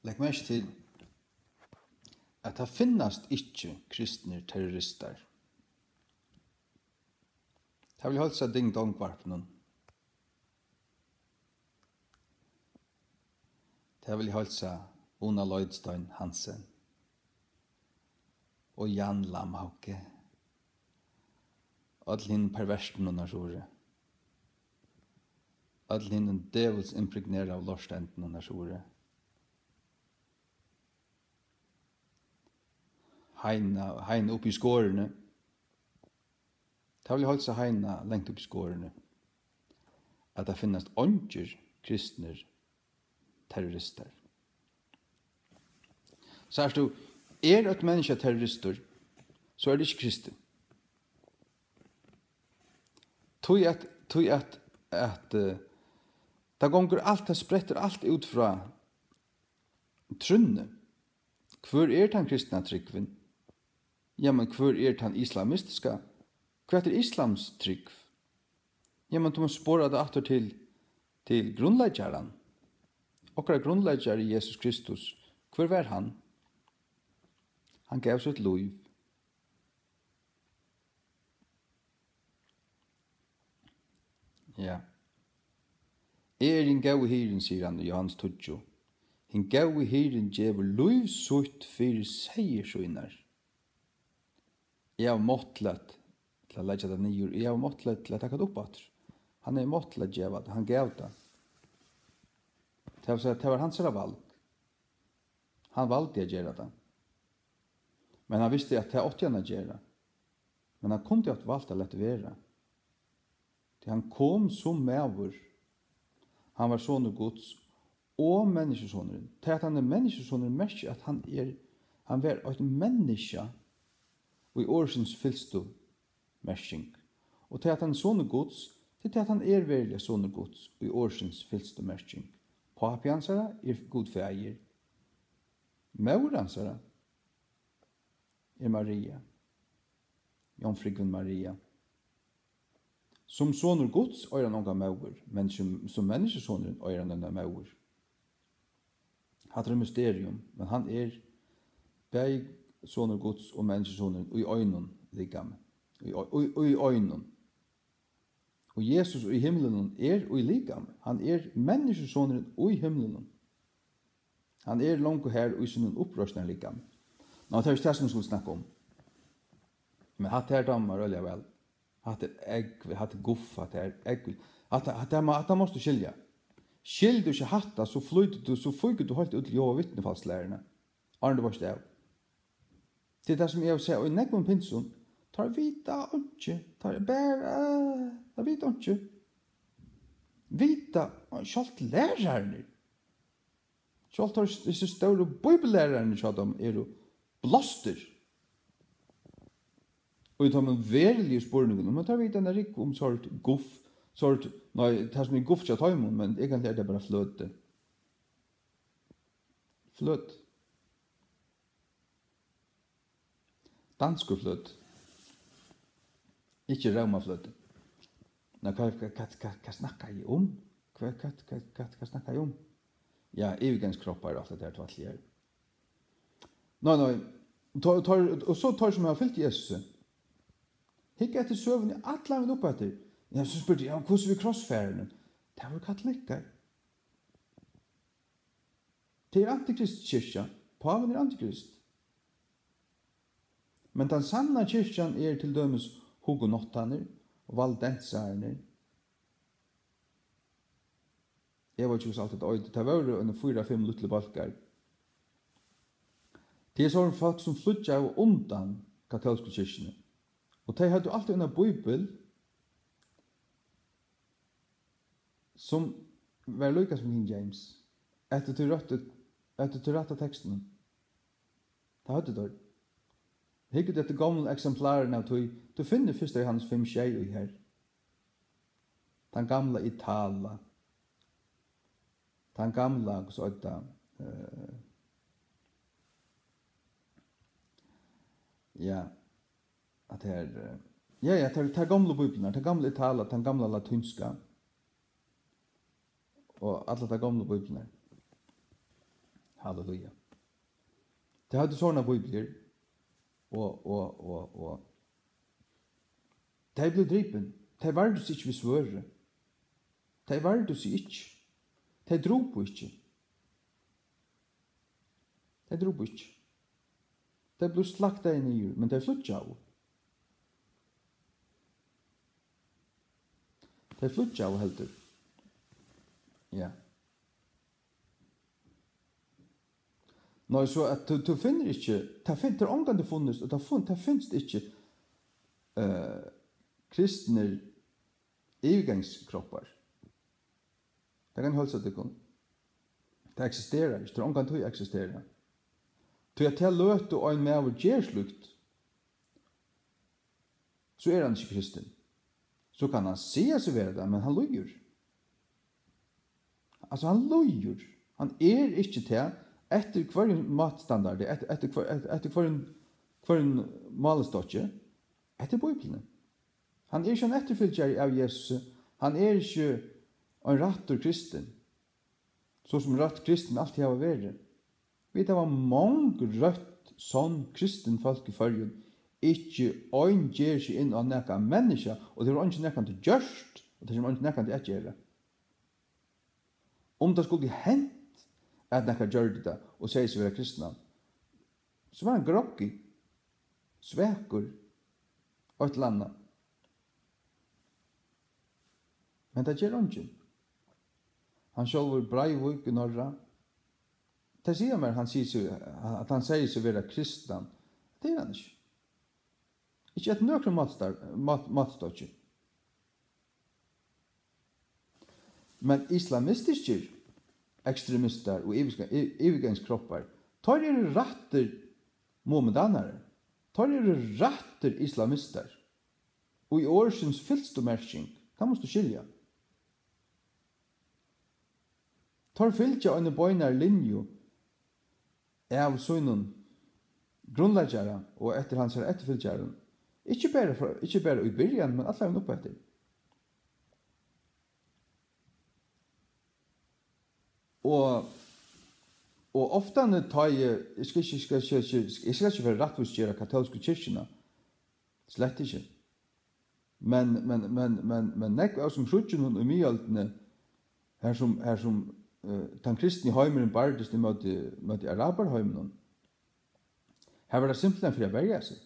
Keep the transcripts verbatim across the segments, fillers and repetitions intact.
Legg merki til, at tað finnast ikki kristnir terroristar. Tað vil eg heilsa Ding Dong Varpinum. Tað vil eg heilsa Una Lloydstein Hansen og Jan Lamhauge. Øll hinum pervertunum á Suðuroy. Øll hinum djevulsimpregnerað lortstendunum á Suðuroy. Heina, Heina uppi í Skorini. Tað vil eg heilsa Heina langt uppi í Skorini, at tað finnast eingir kristnir terroristar. Sært tú, er eitt menniskja terroristur, so er tað ikki kristið. Tí at, tí at, at, eh, tað gongur alt, tað sprettur alt út frá trúnni. Hvør er tann kristna trúgvin? Jamen, hvør er tann islamistiska? Hvat er islams trúgv? Jamen, tú mást spora tað aftur til, til grundleggjaran. Okkara grundleggjari, Jesus Kristus. Hvør var hann? Hann gav sítt lív. Ja. Eg eri hin góði hirðin, sigur hann í Jóhannes tíggju. Hin góði hirðin gevur lív sítt fyri seyðir sínar. Eg havi mátt til at, til at leggja tað niður. Eg havi mátt til at, til at taka tað upp aftur. Hann hevði mátt til at geva tað. Hann gav tað. Tað vil siga, tað var hansara val. Hann valdi at gera tað. Men hann visti, at tað átti hann at gera. Men hann kundi havt valt at lata vera. Tí hann kom sum maður. Hann var sonur Guds og menniskjusonurin. Tað, at hann er menniskjusonurin, merkir, at hann er, hann var eitt menniskja í orðsins fylstu merking. Og tað, at hann er sonur Guds, tað er tað, at hann er veruliga sonur Guds í orðsins fylstu merking. Pápi hansara er Gud Faðir. Móðir hansara er Maria, jomfrúin Maria. Sum sonur Guds eigur hann onga móður, men sum, sum menniskjusonurin eigur hann eina móður. Hatta er eitt mysterium, men hann er bæði sonur Guds og menniskjusonurin í einum likami. Í, í, í einum. Og Jesus í himlinum er í likami. Hann er menniskjusonurin í himlinum. Hann er longu har í sínum uppreisnarlikami. Ná, tað er ikki tað, sum vit skulu snakka um. Men hatta her dámar mær øgiliga væl. Hatta er ógv-, hatta er guff, hatta er ógv-, hatta, hatta, má-, hatta mást tú skilja. Skilur tú ikki hatta, so flýtur tú, so fýkur tú heilt út til Jehova vitnifalslæruna. Áðrenn tú veitst av. Tað er tað, sum eg havi sæð í nógvum pinsum. Teir vita einki. Teir bara, teir vita einki. Vita, sjálvt lærararnir. Sjálvt teir, hesir stóru bíbellærararnir hjá teimum eru blástir. Og í teimum veruligu spurningunum, men teir vita eina rúgvu um sort guff, sort, nei, tað sum er guff hjá teimum, men eigentliga er tað bara fløti. Fløti. Danskur fløti. Ikki rómafløti. Nei, hvat, hvat, hvat, hvat, hvat snakkaði eg um? Hvat, hvat, hvat, hvat, hvat snakkaði eg um? Ja, yvirgangskroppar og alt det der tvætl her. Nei, nei. Teir, teir, og so teir, sum hava fylgt Jesusi. Hygg eftir søguni allan vegin upp eftir. Ja, so spurdi eg, ja, hvussu við krossfararanum? Tað vóru katolikkar. Tað er antikristkirkja. Pávin er antikrist. Men tann sanna kirkjan er til dømis hugenottarnir og valdensararnir, eg veit ikki, hvussu alt hetta eitur. Tað vóru eini fýra, fimm lítlir bólkar. Tað er sovorðin fólk, sum flýggjaðu undan katólsku kirkjuni. Og tey høvdu altíð eina bíbel, sum var líka sum King James, eftir tí røttu, eftir tí rætta tekstinum. Tað høvdu teir. Hygg út eftir gomlu eksemplarini av tí, tú finnur fyrsta Jóhannes fimm sjey í har. Tann gamla Itala. Tann gamla, hvussu eitur tað? Eh, ja. At her, eh, ja, ja, tær, tær gomlu bíbliurnar, tær gamla Itala, tann gamla latínska. Og allar tær gomlu bíbliurnar. Halleluja. Tey høvdu sovorðnar bíbliur, og, og, og, og tey blivu dripin. Tey vardust ikki við svørði. Tey vardust ikki. Tey drupu ikki. Tey drupu ikki. Tey blivu slaktaði niður, men tey flýggjaðu. Tey flýggjaðu heldur. Ja. Nei, so at tú, tú finnur ikki, tað fin-, tað er ongantíð funnist, og tað fun-, tað finst ikki, eh, kristnir yvirgangskroppar. Tað kann eg heilsa tykkum. Tað eksisterar ikki, tað er ongantíð eksisterað. Tí at ta løtu ein maður ger slíkt, so er hann ikki kristin. So kann hann siga seg vera tað, men hann lýgur. Altso, hann lýgur. Hann er ikki tað eftir hvørjum mátstandardi, eftir, eftir, hvør, eftir, eftir hvørjum, hvørjum málistokki, eftir Bíbliuni. Hann er ikki ein eftirfylgjari av Jesusi. Hann er ikki ein rættur kristin, so sum røtt kristin altíð hava verið. Vit hava mong røtt, sonn kristin fólk í Føroyum. Ikki ein ger seg inn á nakað menniskja, og tað hevur eingin nakrantíð gjørt, og tað kemur eingin nakrantíð at gera. Um tað skuldi hent, at nakar gjørdi tað og segði seg vera kristnan, so var hann groggy, svakur, eitt ella annað. Men tað ger eingin. Hann sjálvur, Breivik í Norra, tey siga mær, hann sigur seg, at hann segði seg vera kristnan. Tað er hann ikki. Ikki eftir nøkrum mátstar-, mát-, mátstokki. Men islamistiskir ekstremistar og yvirga-, y-, yvirgangskroppar, teir eru rættir muhammedanarar. Teir eru rættir islamistar. Og í orðsins fylstu merking, tað mást tú skilja. Teir fylgja eini beinari linju av sínum grundleggjara og eftir hansara eftirfylgjarum, ikki bara frá, ikki bara í byrjan, men allan vegin upp eftir. Og, og oftani tá eg, eg skal ikki, skal, skal, skal, eg skal ikki vera rættvísgera katólsku kirkjuna, slett ikki. Men, men, men, men, men nógv av sum kríggjunum í miðøldini, har sum, har sum, eh, tann kristni heimurin bardist ímóti, móti arabarheiminum, har var tað simpelthen fyri at verja seg.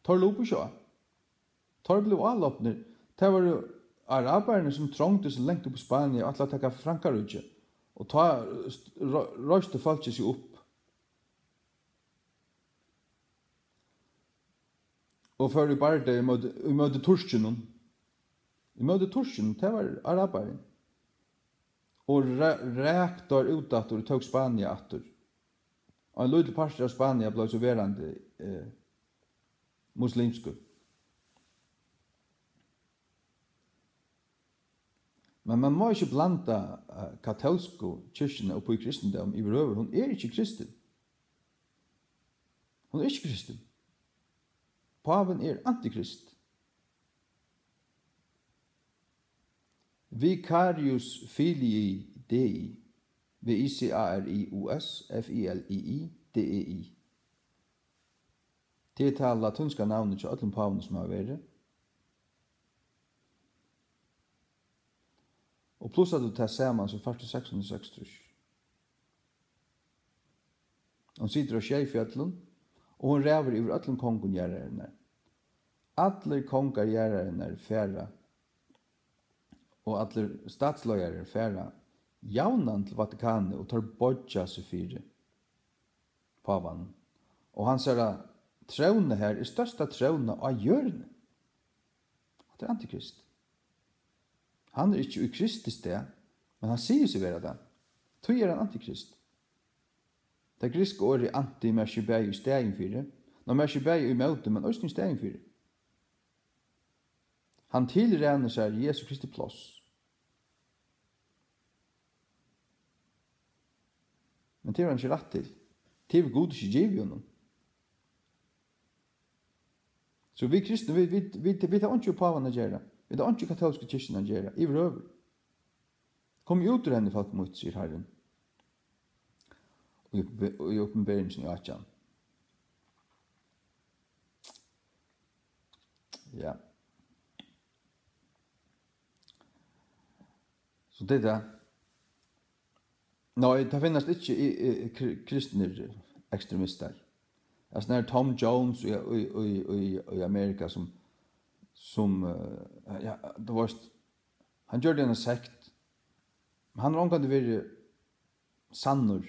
Teir lupu ikki á. Teir blivu álopnir. Tað vóru arabararnir, sum trongdu seg langt upp í Spania og ætlaðu at taka Frankaríki. Og tá, eh, st-, rei-, reisti fólkið seg upp. Og fór í bardaga ímóti, ímóti Turkinum. Ímóti Turkinum, tað var arabarin. Og ra-, rak teir út aftur og tók Spania aftur. Og ein lítil partur av Spania bleiv so verandi, eh, muslimskur. Men man má ikki blanda, eh, katólsku kirkjuna upp í kristindóm yvirhøvur. Hon er ikki kristin. Hon er ikki kristin. Pávin er antikrist. Vicarius Filii Dei, V I C A R I U S F I L I I D E I. Tað er tað latínska navnið hjá øllum pávunum, sum hava verið. Og plussar tú tað saman, so fært tú seks hundrað og seksogtrýss. Hon situr á sjey fjøllum, og hon ræður yvir øllum kongum jarðarinnar. Allir kongar jarðarinnar fara, og allir statsleiðarar fara javnan til Vatikanið, og teir boyggja seg fyri pávanum. Og hansara tróna har er størsta tróna á jørðini. Hatta er antikrist. Hann er ikki í Kristi stað, men hann sigur seg vera tað. Tí er hann antikrist. Tað grikska orðið anti merkir bæði í staðin fyri, ná, merkir bæði í móti, men eisini í staðin fyri. Hann tilrænir sær Jesu Kristi pláss. Men tað hevur hann ikki rætt til. Tað hevur Gud ikki givið honum. So vit kristnu, vit, vit, vit, vit hava einki við pávan at gera. Vit hava einki við katólsku kirkjuna at gera, yvirhøvur. Komið út úr henni, fólk mítt, sigur Harrin. í Opinbe-, í Opinberingini átjan. Ja. So tað er tað. Nei, tað finnast ikki í, í, í kri-, kristnir ekstremistar. Altso, nær Tom Jones í, í, í, í, í Amerika, sum, sum, eh, ja, tú veist, hann gjørdi eina sekt. Hann hevur ongantíð verið sannur.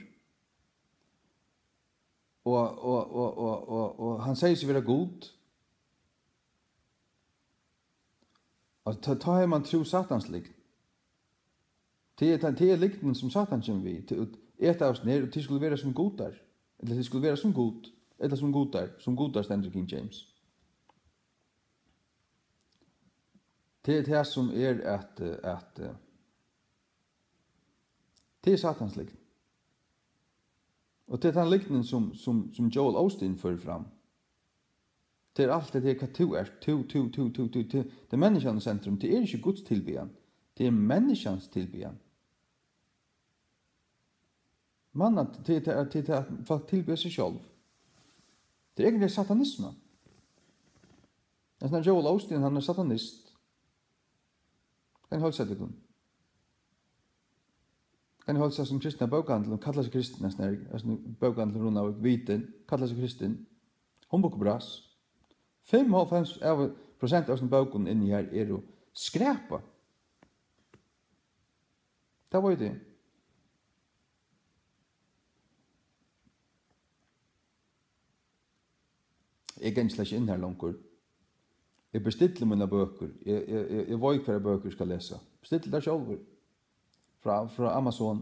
Og, og, og, og, og, og hann segði seg vera Gud. Og tá, tá hevur mann trúð Satans lygn. Tað er, tað er lygnin, sum Satan kemur við. Til at eta oss niður, og tit skulu vera sum gudar. Ella tit skulu vera sum Gud. Ella sum gudar, sum gudar stendur í King James. Tað er tað, sum er at, at, tað er Satans lygn. Og tað er tann lygnin, sum, sum, sum Joel Osteen førir fram. Tað er alt hetta her, hvat tú ert. Tú, tú, tú, tú, tú, tú. Tað er menniskjan í sentrum. Tað er ikki Guds tilbiðan. Tað er menniskjans tilbiðan. Manna, tað er tað, tað er tað, at fólk tilbiðja seg sjálv. Tað er eigentliga satanisma. Hesin Joel Osteen, hann er satanist. Kann eg heilsa tykkum? Kann eg heilsa sum kristna bókahandil og kalla seg kristin, hesin her, hesin bókahandil rundan av vitin, kalla seg kristin. Humbug og bras. Fimmoghálvfems av, prosent av hesum bókunum inni her eru skrapa. Tað veit eg. Eg gangi slett ikki inn har longur. Eg bestilli mínar bøkur. Eg, eg, eg, eg veit, hvørjar bøkur eg skal lesa. Bestilli tær sjálvur. Frá, frá Amazon.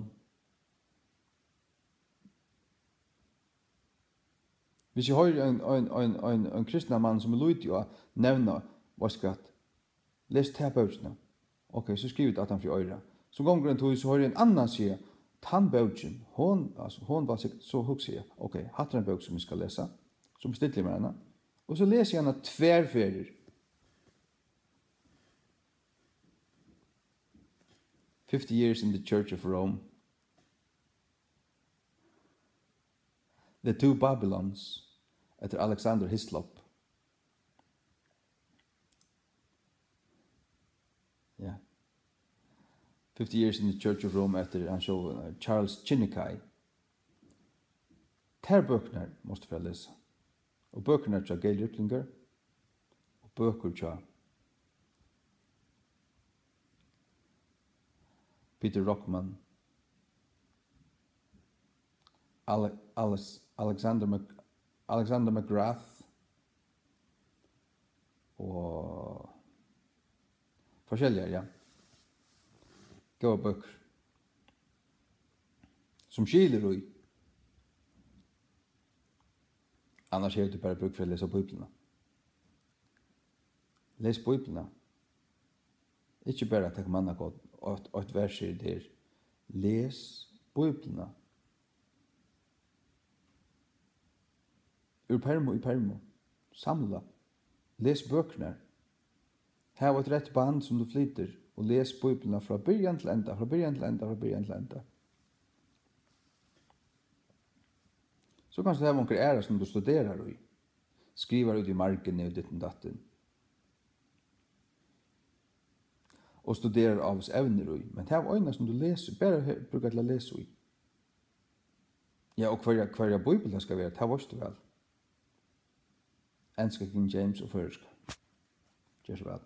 Hvis eg hoyri ein, ein, ein, ein, ein kristnan mann, sum er lítið á, nevna, veitst hvat, les ta bókina. Ok, so skrivi eg tað aftan fyri oyrað. So gongur ein tíð, so hoyri eg ein annan siga, tann bókin, hon, altso, hon var sikkurt, so hugsi eg, ok, hatta er ein bók, sum eg skal lesa. So bestilli eg mær hana. Og so lesi eg hana tvær ferðir. Fifty Years in the Church of Rome. The Two Babylons, eftir Alexander Hislop. Ja. Fifty Years in the Church of Rome, eftir hann sjálvan, eh, Charles Chiniquy. Tær bøkurnar mást tú fara at lesa. Og bøkurnar hjá Gail Riplinger, og bøkur hjá Peter Rockman, Ale-, Ales-, Alexander Mc-, Alexander McGrath og forskelligar, ja. Góðar bøkur. Sum skil er í. Annars hevur tú bara brúk fyri at lesa Bíbliuna. Les Bíbliuna. Ikki bara taka mannagongd, eitt, eitt vers her og har. Les Bíbliuna. Úr permu í permu. Samla. Les bøkurnar. Hav eitt reytt band, sum tú flytur, og les Bíbliuna frá byrjan til enda, frá byrjan til enda, frá byrjan til enda. So kanst tú hava onkra aðra, sum tú studerar í. Skrivar út í margini og ditten datten. Og studerar ávís evnir í. Men hav eina, sum tú lesur, bara he-, brúkar til at lesa í. Ja, og hvørja, hvørja bíbel tað skal vera, tað veitst tú væl. Enska King James og føroyska. Ger so væl.